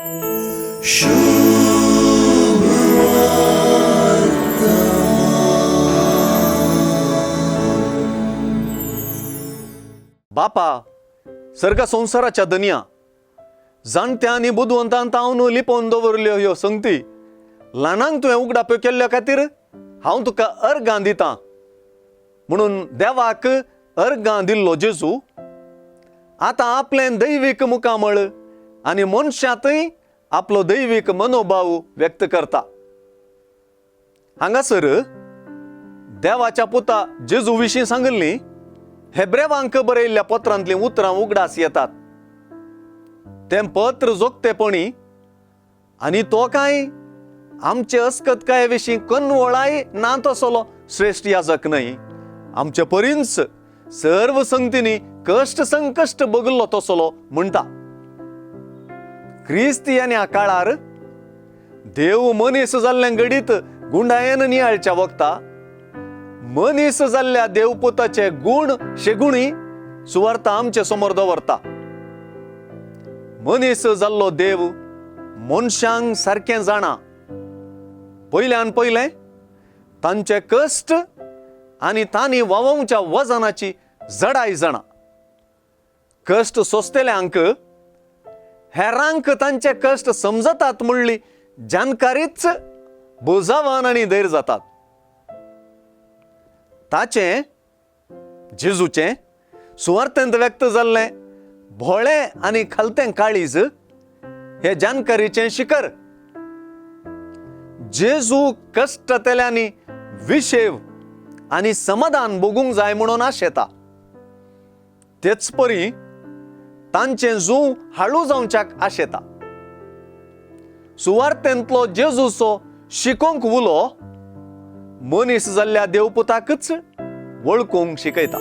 बापा सर्ग संवसाराच्या दनया, जाणट्या आनी बुदवंतान तावन लिपोवन दवरल्यो ह्यो संगती ल्हानांक तुवें उगडाप्यो केल्ल्या खातीर हांव तुका अर्गां दितां म्हणून देवाक अर्गां दिल्लो जेजू आतां आपलें दैवीक मुखामळ आनी मनशांतय आपलो दैवीक मनोभाव व्यक्त करता. हांगासर देवाच्या पुता जेजू विशीं सांगिल्लीं हेब्रेवांक बरयल्ल्या पत्रांतलीं उतरां उगडास येतात. तें पत्र जोगतेपणी आनी तो काय आमचे अस्कतकाये विशीं कनवळाय ना तसलो श्रेश्ठ याजक न्हय, आमचे परींच सर्व संगतींनी कश्ट संकश्ट बगल्लो तसलो म्हणटा. क्रिस्तियान्या काळार देव मनीस जाल्लें घडीत गुंडायेन नियाळच्या वखता मनीस जाल्ल्या देवपुताचे गूण शेगुणी सुवार्ता आमचे समोर दवरता. मनीस जाल्लो देव मनशांक सारकें जाणा. पयल्यान पयलें तांचे कश्ट आनी तांणी वावोवच्या वजनाची जडाय जाणा. कश्ट सोंसतल्यांक हेरांक तांचे कश्ट समजतात म्हणली जानकारीच बोजावान आनी धैर्य जातात. ताचें जेजूचें सुवार्थेंत व्यक्त जाल्लें भोळें आनी खालतें काळीज हे जानकारीचें शिखर. जेजू कश्टतल्यांनी विशेव आनी समाधान भोगूंक जाय म्हणून आशेता. तेच परी तांचें जूं हाळू जावच्याक आशेता. सुवार्थेंतलो जेजूचो शिकोवंक उलो मनीस जाल्ल्या देवपुताकच वळखूंक शिकयता.